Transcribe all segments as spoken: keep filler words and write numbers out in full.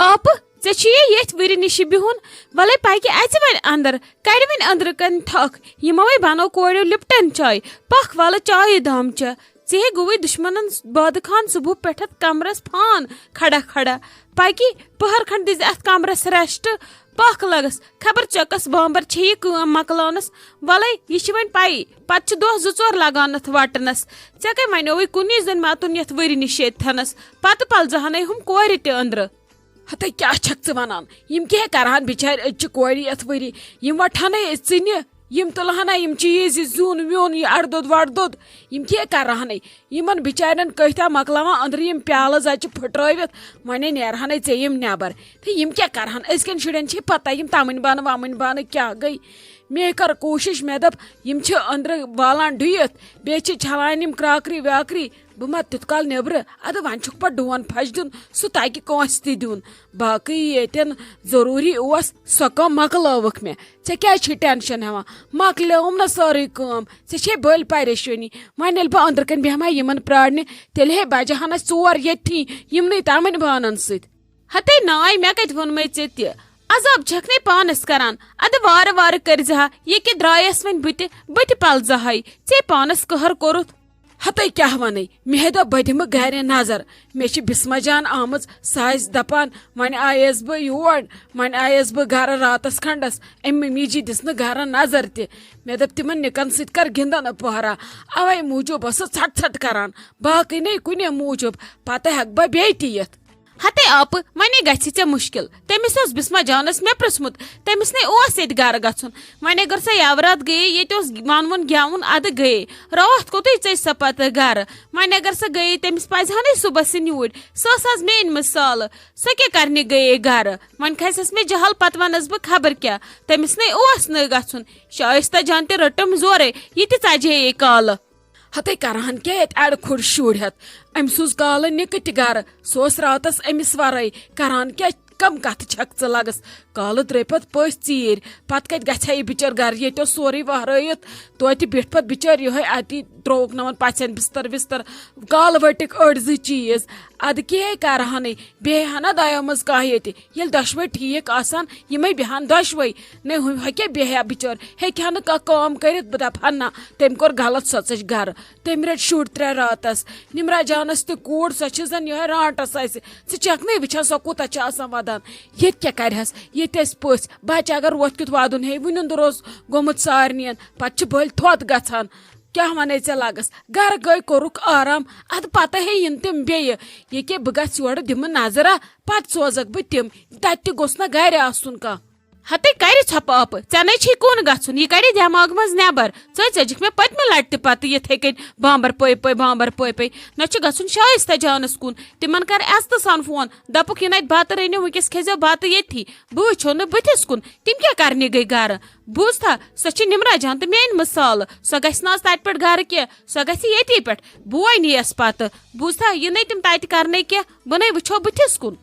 آپہٕ، ژےٚ چھُیے ییٚتھۍ وٕرِ نِشہِ بِہُن۔ وَلَے پَکہِ اَژِ وۄنۍ اَندر، کَڑِ وۄنۍ أنٛدرٕ کَنۍ تھَکھ۔ یِموَے بَنٲو کورٮ۪و لِپٹَن چاے۔ پَکھ وَلہٕ چایہِ دام چےٚ۔ ژےٚ ہے گوٚوُے دُشمَنَن بادٕ خان صُبحُک پٮ۪ٹھ اَتھ کَمرَس پھان کھڑا کھڑا۔ پَکہِ پٔہر کھنٛڈ دِزِ اَتھ کَمرَس rest۔ پَکھ لَگَس، خبر ژےٚ کۄس بامبر چھے یہِ کٲم مۄکلاونَس۔ وَلَے، یہِ چھِ وۄنۍ پَیی، پَتہٕ چھِ دۄہ زٕ ژور لَگان اَتھ وَٹنَس۔ ژےٚ کَمہِ وَنیووُے کُنی زٔنۍ مَتُن یَتھ وٕرِ نِشہِ ییٚتہِ تھَنَس؟ پَتہٕ پَلزٕہَنَے ہُم کورِ تہِ أنٛدرٕ۔ ہتے کیٛاہ چھکھ ژٕ ونان؟ یِم کیٛاہ کرہن بِچارِ أزچہِ کورِ یتھ ؤری؟ یِم وٹہنے أسۍ ژِنہِ، یِم تُلہنا یِم چیٖز، یہِ زیُن ویُن، یہِ اڑدۄد وڑدۄد، یِم کیٛاہ کرہنے؟ یِمن بِچارٮ۪ن کٔتھۍ آ مۄکلاوان أنٛدرٕ یِم پیالہٕ زچہِ پھٕٹرٲوِتھ، وۄنۍ نیرہنے ژےٚ یِم نٮ۪بر۔ تہٕ یِم کیٛاہ کرہن؟ أزکٮ۪ن شُرٮ۪ن چھے پتہ یِم تمٕنۍ بانہٕ ومٕنۍ بانہٕ کیٛاہ گٔے۔ مے کٔر کوٗشِش، مےٚ دوٚپ، یِم چھِ أنٛدرٕ والان ڈُیِتھ، بیٚیہِ چھِ چھلان یِم کراکری واکری۔ بہٕ ما تیُتھ کال نیٚبرٕ؟ اَدٕ وۄنۍ چھُکھ پَتہٕ ڈون پھَش دیُن، سُہ تَگہِ کٲنٛسہِ تہِ دیُن۔ باقٕے ییٚتٮ۪ن ضروٗری اوس، سۄ کٲم مۄکلٲوٕکھ مےٚ۔ ژےٚ کیٛازِ چھے ٹٮ۪نشَن ہٮ۪وان؟ مۄکلیوم نہ سٲرٕے کٲم، ژےٚ چھے بٔلۍ پریشٲنی۔ وۄنۍ ییٚلہِ بہٕ أنٛدرٕ کَنۍ بیٚہمہٕ ہا یِمَن پرٛارنہِ، تیٚلہِ ہے بَجہٕ ہَن اَسہِ ژور ییٚتھی یِمنٕے تَمٕنۍ بانَن سۭتۍ۔ ہتے ناے، مےٚ کتہِ ووٚنمے ژےٚ تہِ؟ عذاب چھکھ نے پانس کران؟ ادٕ وارٕ وارٕ کٔرزِ ہا، ییٚکیٛاہ درٛایس وۄنۍ بہٕ تہِ، بہٕ تہِ پلزٕ ہاے، ژےٚ پانس قہر کوٚرُتھ۔ ہتے کیٛاہ ونے، مےٚ ہے دوٚپ بہٕ دِمہٕ گرِ نظر، مےٚ چھِ بسمہ جان آمٕژ، سۄ آسہِ دپان، وۄنۍ آیس بہٕ یور، وۄنۍ آیس بہٕ گرٕ راتس کھنڈس، أمۍ ممی جی دِژ نہٕ گرٕ نظر تہِ۔ مےٚ دوٚپ تِمن نِکن سۭتۍ کر گِنٛدن پہرا، اوے موٗجوٗب ٲسٕس ژھٹ ژھٹ کران، باقٕے نے کُنے موٗجوٗب، پتہٕ ہٮ۪کہٕ بہٕ بیٚیہِ تہِ یِتھ۔ ہتے آپہٕ، ونے گژھِ ژےٚ مُشکل۔ تٔمِس اوس بسمہ جانس مےٚ پرٛژھمُت، تٔمِس نے اوس ییٚتہِ گرٕ گژھُن۔ وۄنۍ اگر سۄ یاورات گٔیے، ییٚتہِ اوس ونوُن گٮ۪وُن، ادٕ گٔیے۔ راتھ کوٚتُے ژٔج سۄ پتہٕ گرٕ۔ وۄنۍ اگر سۄ گٔیے، تٔمِس پزِ ہا نے صُبحس یِنۍ یوٗرۍ۔ سۄ ٲس آز مےٚ أنمٕژ سالہٕ۔ سۄ کیٛاہ کرنہِ گٔیے گرٕ؟ وۄنۍ کھسٮ۪س مےٚ جہل، پتہٕ ونس بہٕ خبر کیٛاہ۔ تٔمِس نے اوس نہٕ گژھُن۔ شایستہ جان تہِ رٔٹٕم زورے، یہِ تہِ ژجے یے کالہٕ۔ ہتے کرہن کیٛاہ ییٚتہِ اڑٕ کھُڑ شُرۍ ہٮ۪تھ؟ أمۍ سوٗز کالہٕ نِکہٕ تہِ گرٕ، سُہ اوس راتس أمِس ورٲے۔ کران کیٛاہ، کم کتھٕ چھکھ ژٕ لگس؟ کالہٕ درٛٲے پتہٕ پٔژھۍ ژیٖرۍ، پتہٕ کتہِ گژھِ ہا یہِ بِچٲر گرٕ؟ ییٚتہِ اوس سورُے وہرٲیِتھ، توتہِ بیٖٹھ پتہٕ بِچٲر یِہوٚے اتی، ترٛووُکھ نہٕ وۄنۍ پژھٮ۪ن بستر وستر، کالہٕ ؤٹِکھ أڑۍ زٕ چیٖز۔ ادٕ کیٛاہ کرہنے، بیٚیہِ ہنا دۄیو منٛز کانٛہہ ییٚتہِ؟ ییٚلہِ دۄشوے ٹھیٖک آسان، یِمے بیٚہن دۄشوے۔ نے ہُم ہۄ کیٛاہ بیٚہہِ ہا بِچٲر، ہیٚکہِ ہا نہٕ کانٛہہ کٲم کٔرِتھ۔ بہٕ دَپہٕ ہا نہ، تٔمۍ کوٚر غلط، سۄ ژٔج گرٕ۔ تٔمۍ رٔٹۍ شُرۍ ترٛےٚ راتس۔ نمرا جانس تہِ کوٗر، سۄ چھِ زن یِہوٚے رانٛٹس آسہِ۔ ژٕ چھَکھ نَے وٕچھان سۄ کوٗتاہ چھِ آسان ودان؟ ییٚتہِ کیٛاہ کرِہَس؟ ییٚتہِ ٲسۍ پٔژھۍ۔ بچہِ اگر وۄتھ کیُتھ وَدُن ہیٚیہِ، وٕنیُن دُر اوس گوٚمُت سارنِین، پتہٕ چھِ بٔلۍ تھوٚد گژھان۔ کیٛاہ وَنے ژےٚ لگس؟ گرٕ گٔے، کوٚرُکھ آرام، ادٕ پتہٕ ہے یِن تِم بیٚیہِ۔ ییٚکیٛاہ بہٕ گژھٕ یورٕ دِمہٕ نظرا، پتہٕ سوزکھ بہٕ تِم۔ تتہِ تہِ گوٚژھ نہ گرِ آسُن کانٛہہ۔ ہتے کرِ ژھۄپہٕ آپہٕ، ژےٚ نے چھے کُن گژھُن، یہِ کڑے دٮ۪ماغہٕ منٛز نٮ۪بر۔ ژٕ ژٔجِکھ مےٚ پٔتمہِ لٹہِ تہِ پتہٕ یِتھے کٔنۍ بامبر پٲے پٲے، بامبر پٲے پٲے۔ نہ چھُ گژھُن شایستہ جانس کُن، تِمن کر عزتہٕ سان فون، دپُکھ یہِ نتہِ بتہٕ رٔنِو، وٕنکیٚس کھیزیو بتہٕ ییٚتھی۔ بہٕ وٕچھو نہٕ بٕتھِس کُن، تِم کیٛاہ کرنہِ گٔے گرٕ؟ بوٗزتھا، سۄ چھِ نمرا جان تہٕ میٲنۍ مثالہٕ، سۄ گژھِ نہٕ آز تتہِ پٮ۪ٹھ گرٕ کینٛہہ، سۄ گژھِ ییٚتی پٮ۪ٹھ۔ بوے نِیَس پتہٕ۔ بوٗزتھا، یہِ نے تِم تتہِ کرنے کینٛہہ، بہٕ نے وٕچھو بٕتھِس کُن۔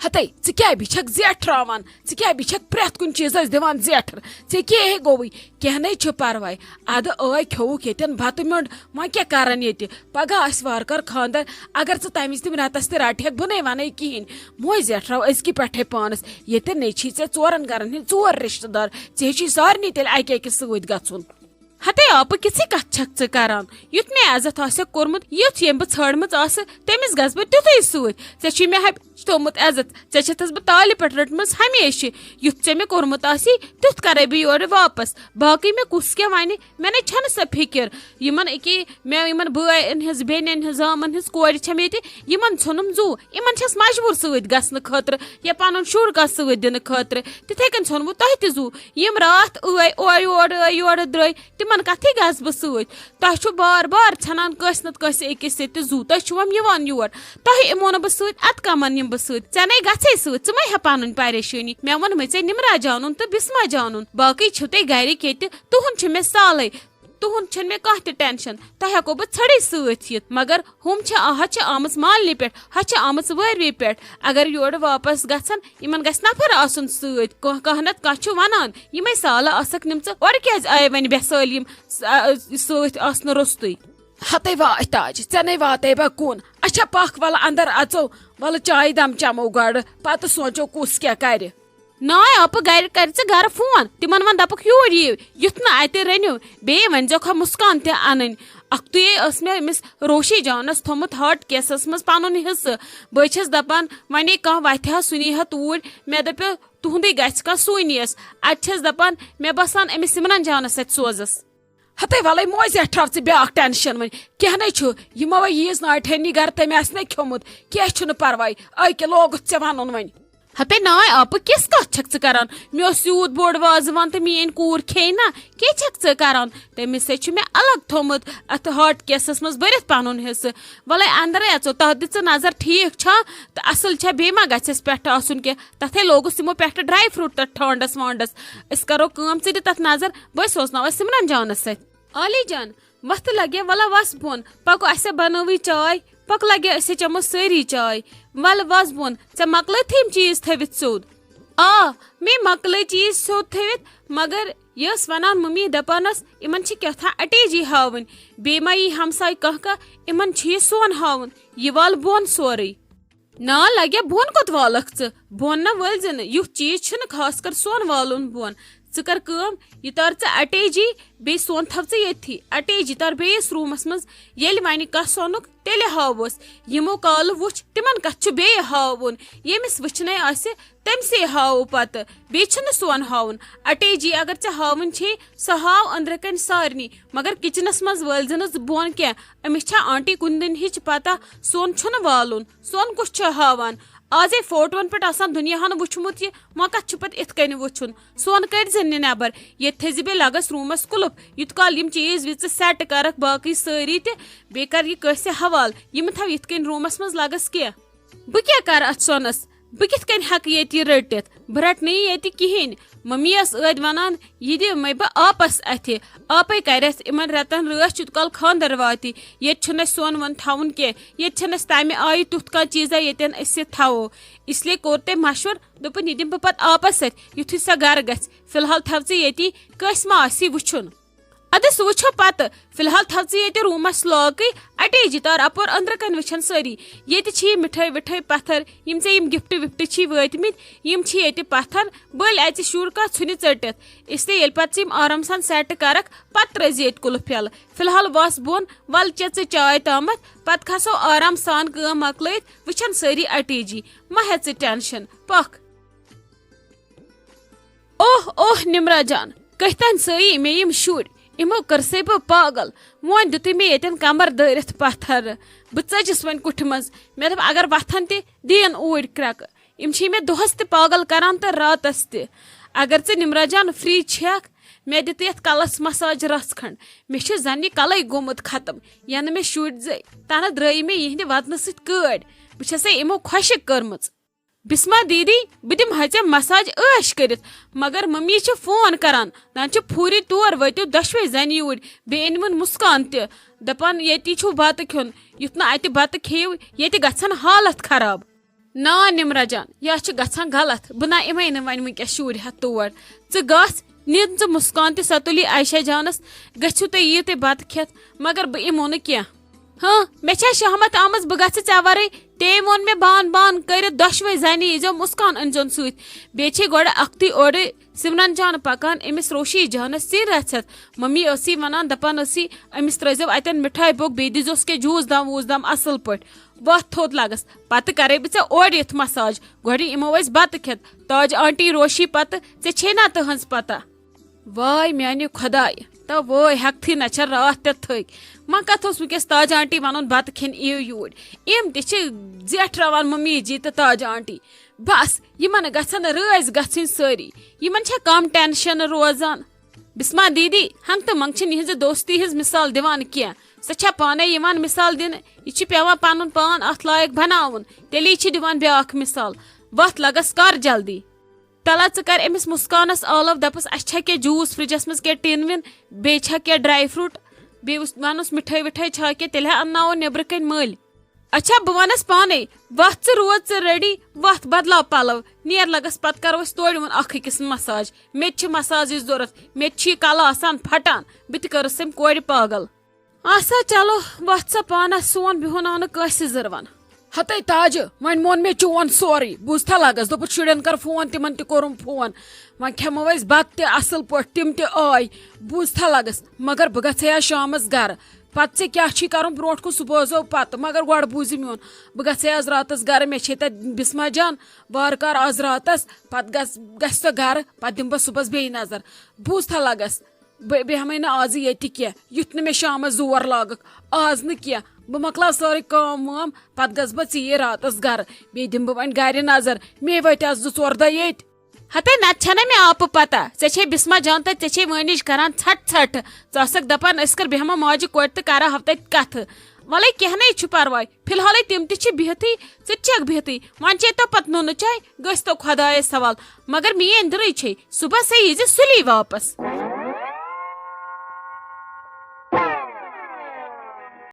ہتے، ژٕ کیٛاہ بیٚیہِ چھکھ زیٹھراوان؟ ژٕ کیٛاہ بیٚیہِ چھکھ پرٛٮ۪تھ کُنہِ چیٖزس دِوان زیٹھر؟ ژےٚ کیٛاہ ہے گوٚوُے؟ کینٛہہ نے چھُ پرواے۔ ادٕ ٲے کھیوٚوُکھ ییٚتٮ۪ن بتہٕ میوٚنٛڈ، وۄنۍ کیٛاہ کرن ییٚتہِ؟ پگاہ آسہِ وارٕ کار خانٛدر، اگر ژٕ تمہِ وِزِ تِم رٮ۪تس تہِ رٹہٕ ہٮ۪کھ، بہٕ نے ونَے کِہیٖنۍ۔ موے زیٹھراو أزکی پٮ۪ٹھے پانس۔ ییٚتٮ۪ن نے چھی ژےٚ ژورن گرن ہٕنٛدۍ ژور رشتہٕ دار، ژےٚ ہے چھی سارنٕے تیٚلہِ اکہِ اکہِ سۭتۍ گژھُن۔ ہتے آپہٕ، کِژھٕے کتھ چھکھ ژٕ کران؟ یُتھ مےٚ عزت آسٮ۪کھ کوٚرمُت، یُتھ ییٚمۍ بہٕ ژھٲڑمٕژ آسہٕ، تٔمِس گژھٕ بہٕ تیُتھُے سۭتۍ۔ ژےٚ چھُے مےٚ ہبہِ تھوٚومُت عزت، ژےٚ چھتھس بہٕ تالہِ پٮ۪ٹھ رٔٹمٕژ ہمیشہِ۔ یُتھ ژےٚ مےٚ کوٚرمُت آسی، تیُتھ کرے بہٕ یورٕ واپس۔ باقٕے مےٚ کُس کیٛاہ ونہِ، مےٚ نے چھنہٕ سۄ فکر۔ یِمن أکے مےٚ یِمن بٲے أنۍ ہٕنٛز، بیٚنہِ أنۍ ہٕنٛز، زامن ہٕنٛز کورِ چھم ییٚتہِ، یِمن ژھُنُم زُو۔ یِمن چھس مجبوٗر سۭتۍ گژھنہٕ خٲطرٕ یا پنُن شُر کانٛہہ سۭتۍ دِنہٕ خٲطرٕ۔ تِتھے کٔنۍ ژھُنوٕ تۄہہِ تہِ زُو۔ یِم راتھ ٲے، اورٕ یورٕ ٲے، یورٕ درٛاے، تِمن کتھٕے گژھٕ بہٕ سۭتۍ؟ تۄہہِ چھُو بار بار ژھنان کٲنٛسہِ نتہٕ کٲنٛسہِ أکِس سۭتۍ تہِ زُو۔ تۄہہِ چھُوم یِوان یور۔ تۄہہِ یِمو نہٕ بہٕ سۭتۍ، اتھ کمن یِم بہٕ سۭتۍ؟ ژےٚ نے گژھے سۭتۍ، ژٕ مہ ہےٚ پنٕنۍ پریشٲنی۔ مےٚ ووٚنمَے ژےٚ نمرا جانُن تہٕ بسمہ جانُن۔ باقٕے چھِو تُہۍ گرِکۍ ییٚتہِ، تُہُنٛد چھُ مےٚ سالے۔ تُہُنٛد چھُنہٕ مےٚ کانٛہہ تہِ ٹینشن۔ تۄہہِ ہٮ۪کو بہٕ ژھٔڑٕے سۭتۍ یِتھ، مگر ہُم چھِ، ہۄ چھِ آمٕژ مالنہِ پٮ۪ٹھ، ہۄ چھِ آمٕژ وٲروِ پٮ۪ٹھ۔ اگر یورٕ واپس گژھن، یِمن گژھِ نفر آسُن سۭتۍ۔ کانٛہہ، کانٛہہ نتہٕ کانٛہہ چھُ ونان، یِمے سالہٕ ٲسکھ نِمژٕ، اورٕ کیٛازِ آیہِ وۄنۍ بے سٲلِم س-، آ، سۭتۍ آسنہٕ روٚستُے؟ ہتے واے تاج، ژےٚ نے واتے بہ کُن۔ اچھا پکھ، ولہٕ اندر اژو، ولہٕ چایہِ دم چمو گۄڈٕ، پتہٕ سونچو کُس کیٛاہ کرِ۔ ناے اپہٕ، گرِ کرِ ژٕ گرٕ فون، تِمن ون دپکھ یوٗرۍ یِیِو، یُتھ نہٕ اتہِ رٔنِو، بیٚیہِ ؤنۍ زیوکھا مسکان تہِ انٕنۍ۔ اکھتُے ٲس مےٚ أمِس روشی جانس تھوٚمُت ہارٹ کیسس منٛز پنُن حصہٕ۔ بہٕ چھس دپان وۄنۍ کانٛہہ وتھِ ہا سُہ نیہِ ہا توٗرۍ، مےٚ دپیو تُہندُے گژھِ کانٛہہ سُے نیس۔ اتہِ چھس دپان مےٚ باسان أمِس سمرن جانس سۭتۍ سوزس۔ ہتے ولے موزے، ٹھاو ژٕ بیاکھ ٹینشن وۄنۍ۔ کینٛہہ نے چھُ، یہِ ما وۄنۍ ییٖژ ناٹہنی گرٕ، تٔمۍ آسہِ نے کھیوٚمُت۔ کینٛہہ چھُنہٕ پرواے، أکہِ لوگُتھ ژےٚ ونُن وۄنۍ۔ ہتے ناے اپہٕ، کِژھ کتھ چھکھ ژٕ کران؟ مےٚ اوس یوٗت بوٚڑ وازوان تہٕ میٲنۍ کوٗر کھیٚیہِ نا؟ کیٛاہ چھکھ ژٕ کران؟ تٔمِس سۭتۍ چھُ مےٚ الگ تھوٚمُت اتھ ہارٹ کیسس منٛز بٔرِتھ پنُن حصہٕ۔ ولے اندرے اژو، تتھ دِ ژٕ نظر، ٹھیٖک چھا؟ تہٕ اصل چھا، بیٚیہِ ما گژھٮ۪س پٮ۪ٹھٕ آسُن کینٛہہ؟ تتھے لوگُس تِمو پٮ۪ٹھٕ ڈراے فروٹ تتھ ٹھانڈس وانڈس۔ أسۍ کرو کٲم، ژٕ دِ تتھ نظر، بہٕ سوزناوے سمرن جانس سۭتۍ۔ عالی جان، وۄتھٕ لگے، ولہ وس بۄن، پکو اسہِ بنٲوٕے چاے، پکھ لگے أسۍ چمو سٲری چاے، ولہٕ وس بۄن، ژےٚ مۄکلٲتھٕے یِم چیٖز تھٲوِتھ سیوٚد؟ آ، مےٚ مۄکلٲے چیٖز سیوٚد تھٲوِتھ، مگر یہِ ٲس ونان ممی، دپان ٲس یِمن چھِ کیٛاہ تھام اٹیجی ہاوٕنۍ، بیٚیہِ ما یی ہمساے کانٛہہ کانٛہہ، یِمن چھُ یہِ سون ہاوُن، یہِ وال بۄن سورُے۔ نا لگیا، بۄن کوٚت والکھ ژٕ؟ بۄن نہ وٲلۍ زِ نہٕ، یُتھ چیٖز چھُنہٕ خاص کر سۄن والُن بۄن۔ ژٕ کر کٲم، یہِ تار ژٕ اٹیجی، بیٚیہِ سۄن تھاو ژٕ ییٚتھی۔ اٹیجی تار بیٚیِس روٗمس منٛز۔ ییٚلہِ وۄنہِ کانٛہہ سۄنُک، تیٚلہِ ہاووس۔ یِمو کالہٕ وُچھ، تِمن کتھ چھُ بیٚیہِ ہاوُن؟ ییٚمِس وٕچھنے آسہِ، تٔمۍ سے ہاوو پتہٕ۔ بیٚیہِ چھُنہٕ سۄن ہاوُن۔ اٹیجی اگر ژےٚ ہاوٕنۍ چھے، سۄ ہاو أنٛدرٕ کنۍ سارنٕے، مگر کچنس منٛز وٲلۍ زِ نہٕ بۄن کینٛہہ۔ أمِس چھا آنٹی کُنہِ دِنہِچ پتہ، سۄن چھُنہٕ والُن؟ سۄن کُس چھُ ہاوان؟ آزے فوٹوَن پٮ۪ٹھ آسان دُنیاہَن وُچھمُت یہِ، وۄنۍ کَتھ چھُ پَتہٕ اِتھ کٔنۍ وُچھُن؟ سۄن کٔڑۍ زِ نہِ نٮ۪بر، ییٚتہِ تھٲیزِ بیٚیہِ لَگَس روٗمَس کُلُف، یُت کال یِم چیٖز وِزِ سٮ۪ٹ کَرَکھ باقٕے سٲری تہِ، بیٚیہِ کَر یہِ کٲنٛسہِ حوالہٕ، یہِ مہٕ تھاو یِتھ کٔنۍ روٗمَس منٛز لَگَس کینٛہہ۔ بہٕ کیٛاہ کَرٕ اَتھ سۄنَس؟ بہٕ کِتھ کٔنۍ ہٮ۪کہٕ ییٚتہِ یہِ رٔٹِتھ؟ بہٕ رَٹہٕ نہٕ یہِ ییٚتہِ کِہیٖنۍ۔ مٔمی ٲس ٲدۍ وَنان، یہِ دِ مےٚ بہٕ آپَس اَتھِ۔ آپَے کَرٮ۪س یِمَن رٮ۪تَن رٲچھ یُت کال خانٛدَر واتی۔ ییٚتہِ چھُنہٕ اَسہِ سۄن وۄن تھاوُن کینٛہہ۔ ییٚتہِ چھَنہٕ اَسہِ تَمہِ آیہِ تیُتھ کانٛہہ چیٖزا ییٚتٮ۪ن أسۍ یہِ تھاوو۔ اس لیے کوٚر تٔمۍ مَشوَر، دوٚپُن، یہِ دِمہٕ بہٕ پَتہٕ آپَس اَتھِ، یُتھُے سۄ گَرٕ گژھِ۔ فی الحال تھاو ژٕ ییٚتی، کٲنٛسہِ ما آسی وٕچھُن۔ اَدٕ سُہ وٕچھو پَتہٕ۔ فی الحال تھاو ژٕ ییٚتہِ روٗمَس لاکٕے، اَٹے جِتار اَپور أنٛدرٕ کَنۍ وٕچھَن سٲری۔ ییٚتہِ چھی مِٹھٲے وِٹھٲے پَتھر، یِم ژےٚ یِم گِفٹ وِفٹ چھی وٲتۍمٕتۍ، یِم چھی ییٚتہِ پَتھر۔ بٔلۍ اَژِ شُر کانٛہہ ژھُنہِ ژٔٹِتھ۔ اس لیے ییٚلہِ پَتہٕ ژٕ یِم آرام سان سٮ۪ٹ کَرَکھ، پَتہٕ ترٛٲوزِ ییٚتہِ کُلُف یَلہٕ۔ فی الحال وَس بۄن، وَلہٕ چےٚ ژٕ چاے تامَتھ، پَتہٕ کھسو آرام سان کٲم مۄکلٲیِتھ، وٕچھَن سٲری اَٹے جی۔ مہ ہےٚ ژٕ ٹٮ۪نشَن، پَکھ۔ اوہ اوہ نمرا جان، کٔتھۍ تانۍ سٲیی مےٚ یِم شُرۍ، یِمو کٔرسَے بہٕ پاگل۔ وۄنۍ دیُتُے مےٚ ییٚتٮ۪ن کمر دٲرِتھ پتھر۔ بہٕ ژٔجِس وۄنۍ کُٹھِ منٛز۔ مےٚ دوٚپ، اگر وۄتھن تہِ، دِیِن اوٗرۍ کرٛٮ۪کہٕ۔ یِم چھِ مےٚ دۄہس تہِ پاگل کران تہٕ راتس تہِ۔ اگر ژٕ نمرا جان فری چھکھ، مےٚ دِ تہٕ یتھ کلس مساج رژھ کھنڈ۔ مےٚ چھُ زن یہِ کلے گوٚمُت ختم، ینہٕ مےٚ شُرۍ زے، تنہٕ درٛٲیی مےٚ یِہنٛدِ ودنہٕ سۭتۍ کٲڑۍ۔ بہٕ چھسے یِمو خۄشک کٔرمٕژ۔ بسما دیدی، بہٕ دِمہٕ ہا ژےٚ مساج عٲش کٔرِتھ، مگر ممی چھِ فون کران، دپان چھِ، پھوٗرِ تور وٲتِو دۄشوے زنہِ یوٗرۍ، بیٚیہِ أنۍ وُن مسکان تہِ، دپان، ییٚتی چھُو بتہٕ کھیوٚن، یُتھ نہٕ اتہِ بتہٕ کھیٚیِو، ییٚتہِ گژھن حالت خراب۔ نا نمرا جان، یہِ چھِ گژھان غلط، بہٕ نہ یِمے نہٕ وۄنۍ وٕنکیٚس شُرۍ ہٮ۪تھ تور۔ ژٕ گژھ، نِن ژٕ مسکان تہِ، سۄ تُلی عائشہ جانس، گٔژھِو تُہۍ، یِیِو تُہۍ بتہٕ کھٮ۪تھ، مگر بہٕ یِمو نہٕ کینٛہہ۔ ہاں، مےٚ چھےٚ شہمت آمٕژ، بہٕ گژھٕ ژےٚ ورٲے۔ تٔمۍ ووٚن مےٚ بان بان کٔرِتھ، دۄشوے زنہِ ییٖزیو، مسکان أنۍزیون سۭتۍ۔ بیٚیہِ چھے گۄڈٕ اکھتُے اورٕ سمرن جان پکان أمِس روشی جانس سۭتۍ رژھِ ہٮ۪تھ۔ ممی ٲسی ونان، دپان ٲسی، أمِس ترٲیزیو اتٮ۪ن مِٹھٲے بوٚک، بیٚیہِ دیٖزیوس کینٛہہ جوٗس دم ووٗس دم اصل پٲٹھۍ۔ وۄتھ تھوٚد لگس، پتہٕ کرے بہٕ ژےٚ اورٕ یِتھ مساج۔ گۄڈٕ یِمو أسۍ بتہٕ کھٮ۪تھ۔ تاج آنٹی، روشی پتہٕ، ژےٚ چھے نا تٕہنٛز پتہ؟ واے میانہِ خۄدایہِ، تو وٲے ہٮ۪کتھٕے نہ چھےٚ راتھ تہِ تھٔکۍ۔ وۄنۍ کتھ اوس وٕنکیٚس تاج آنٹی ونُن، بتہٕ کھٮ۪ن یِیِو یوٗرۍ؟ یِم تہِ چھِ زیٹھراوان ممی جی تہٕ تاج آنٹی۔ بس، یِمن گژھن رٲزۍ گژھٕنۍ سٲری۔ یِمن چھےٚ کم ٹینشن روزان۔ بسما دیدی، ہنگ تہٕ منگ چھِنہٕ یِہنٛزِ دوستی ہٕنٛز مثال دِوان کینٛہہ۔ سۄ چھےٚ پانے یِوان مثال دِنہٕ۔ یہِ چھِ پٮ۪وان پنُن پان اتھ لایق بناوُن، تیٚلی چھِ دِوان بیٛاکھ مثال۔ وتھ لگس کر جلدی۔ تلا ژٕ کر أمِس مسکانس آلو، دپس، اسہِ چھا کینٛہہ جوٗس فرجس منٛز، کینٛہہ ٹِن وِن، بیٚیہِ چھا کینٛہہ ڈراے فروٹ، بیٚیہِ وُس-، ونُس مِٹھٲے وِٹھٲے چھا کینٛہہ، تیٚلہِ ہا انناوو نیٚبرٕ کنۍ مٔلۍ۔ اچھا، بہٕ ونس پانے، وتھ ژٕ، روز ژٕ ریڈی، وتھ بدلاو پلو، نیر لگس، پتہٕ کرو أسۍ تورِ وُن اکھ أکِس مساج۔ مےٚ تہِ چھِ مساجٕچ ضروٗرت، مےٚ تہِ چھُ یہِ کلہٕ آسان پھٹان، بہٕ تہِ کٔرٕس أمۍ کورِ پاگل۔ آسا چلو، وۄتھ سا پانس، سون بِہُن آو نہٕ کٲنٛسہِ زٕروَن۔ ہتے تاجہِ، وۄنۍ مون مےٚ چون سورُے۔ بوٗزتھا لگس، دوٚپُکھ شُرٮ۪ن کر فون، تِمن تہِ کوٚرُم فون۔ وۄنۍ کھٮ۪مو أسۍ بتہٕ تہِ اصل پٲٹھۍ، تِم تہِ آے۔ بوٗزتھا لگس، مگر بہٕ گژھے آز شامس گرٕ۔ پتہٕ ژےٚ کیٛاہ چھی کرُن برونٛٹھ کُن، سُہ بوزو پتہٕ، مگر گۄڈٕ بوٗزِ میون۔ بہٕ گژھے آز راتس گرٕ، مےٚ چھے تتہِ بسمہ جان وارٕ کار آز راتس، پتہٕ گژھ، گژھِ سۄ گرٕ، پتہٕ دِمہٕ بہٕ صُبحس بیٚیہِ نظر۔ بوٗزتھا لگس، بہٕ بیٚہمَے نہٕ آزٕ ییٚتہِ کینٛہہ، یُتھ نہٕ مےٚ شامَس زور لاگَکھ۔ آز نہٕ کینٛہہ، بہٕ مۄکلاو سٲرٕے کٲم وٲم، پَتہٕ گژھٕ بہٕ ژیٖرۍ راتَس گَرٕ۔ بیٚیہِ دِمہٕ بہٕ وۄنۍ گَرِ نظر، مے وٲتۍ آز زٕ ژور دۄہ ییٚتہِ۔ ہَتے نَتہٕ چھَنہ مےٚ آپہٕ پَتہ، ژےٚ چھے بِسمہ جان تہٕ ژےٚ چھے وٲنِج کَران ژھَٹھ ژھَٹھ۔ ژٕ ٲسَکھ دَپان أسۍ کَر بیٚہمو ماجہِ کورِ تہٕ کَرو ہَفتَے کَتھٕ۔ وَلَے کینٛہہ نَے چھُ پَرواے، فی الحالٕے تِم تہِ چھِ بِہِتھٕے، ژٕ تہِ چھَکھ بِہِتھٕے۔ وۄنۍ چیٚتو پَتہٕ نُنہٕ چاے، گٔژھۍ تو خۄدایَس حوال۔ مگر میٛٲنۍ أنٛدرٕے چھے، صُبحَسٕے ییٖزِ سُلی واپَس۔